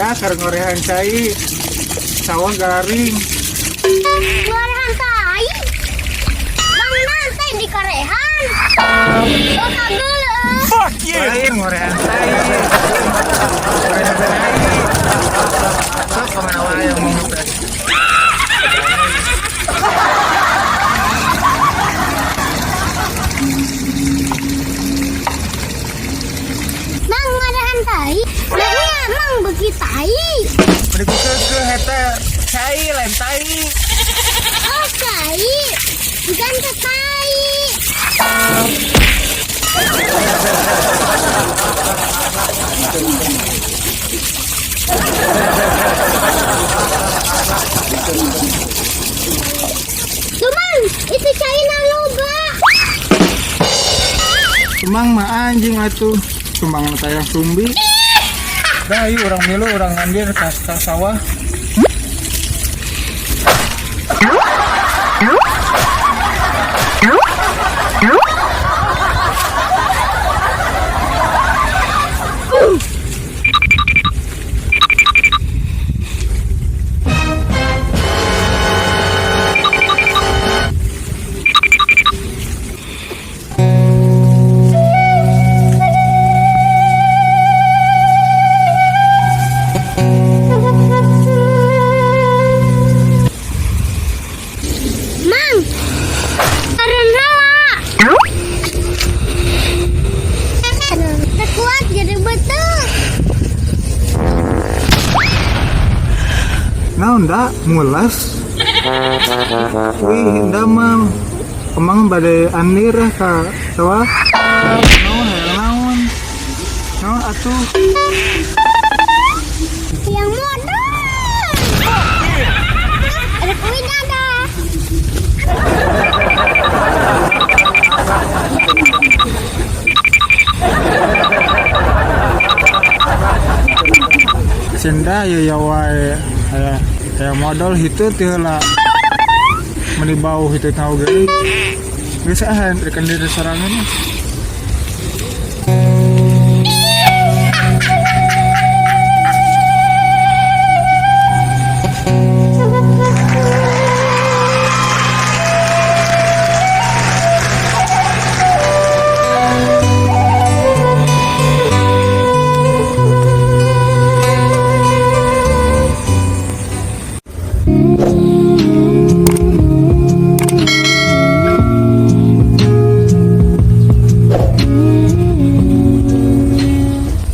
Dah keur ngorehan cai. Sawah garing. Ngorehan tai. Mang nanti di karehan. Oh, kageuleuh. Fuck you! Lain ngorehan cai. Ngorehan cai. Sok kemana wae yang mau teh. Mang ngorehan tai. Nah, mang beuki tai. Beri ku keukeuh eta cai lain tai. Oh, tai. Bukan ke tai. Cuman itu caina loba. Kembang mah anjing atuh. Kembang mah tayang sumbi. Dah yuk urang milu urang ngandir ka sawah. Mang, karen heula. Teu kuat jadi betul. Naon da mulas. Wih, da mang. Emang bade andir ka sawah. Naon hayang naon. Naon atuh. Yang modal. Ada kuih dadah. Cinta ya ya wae. Aya aya modal hitu teh heula. Meni bau hitu tau ge. Geus ah rek diri sorangan.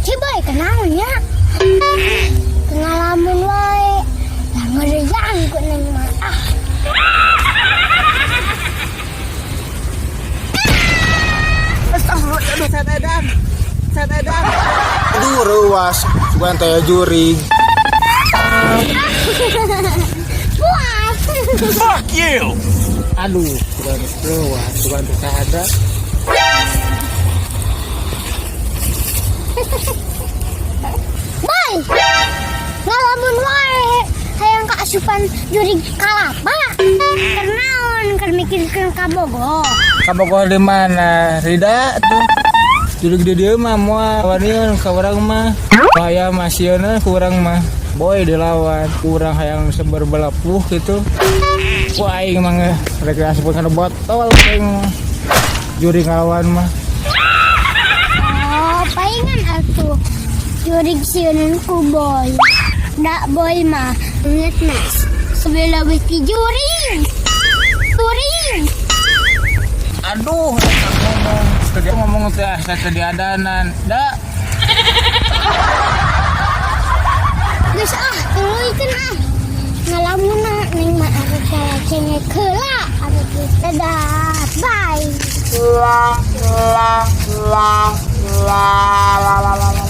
Ciboy kenaon nya? Pengalaman wae. Lah ngerejaan ku neng mah. Ah. Astagfirullah, aduh saya edan. Saya edan. Aduh reuas, sugan teh jurig. Puas. Fuck you! Aduh, sugan reuas, sugan teh sahada. Boy. Ngalamun wae. Hayang kaasupan jurig kalapa. Kenaon keur mikirkeun kabogoh. Kabogoh di mana? Rida tuh. Jurig di dieu mah moal waniun ka urang mah. Bahaya mah sieuna ku urang mah. Boy dilawan, kurang hayang seber belepuh gitu. Ku aing mah ngeh rek asup kana botol aing mah. Jurig ngalawan mah. Oh, palingan atuh jurig sieunan ku boy. Da boy mah inget mas. Sebelum ti jurig. Jurig. Aduh, ngomong. Tadi ngomong teh asa teu diadanan. Da, Geus ah, tuluikeun ah. Ngalamun neng mah arek cengek heula. Arek dadah. Bye. La la la la la la la.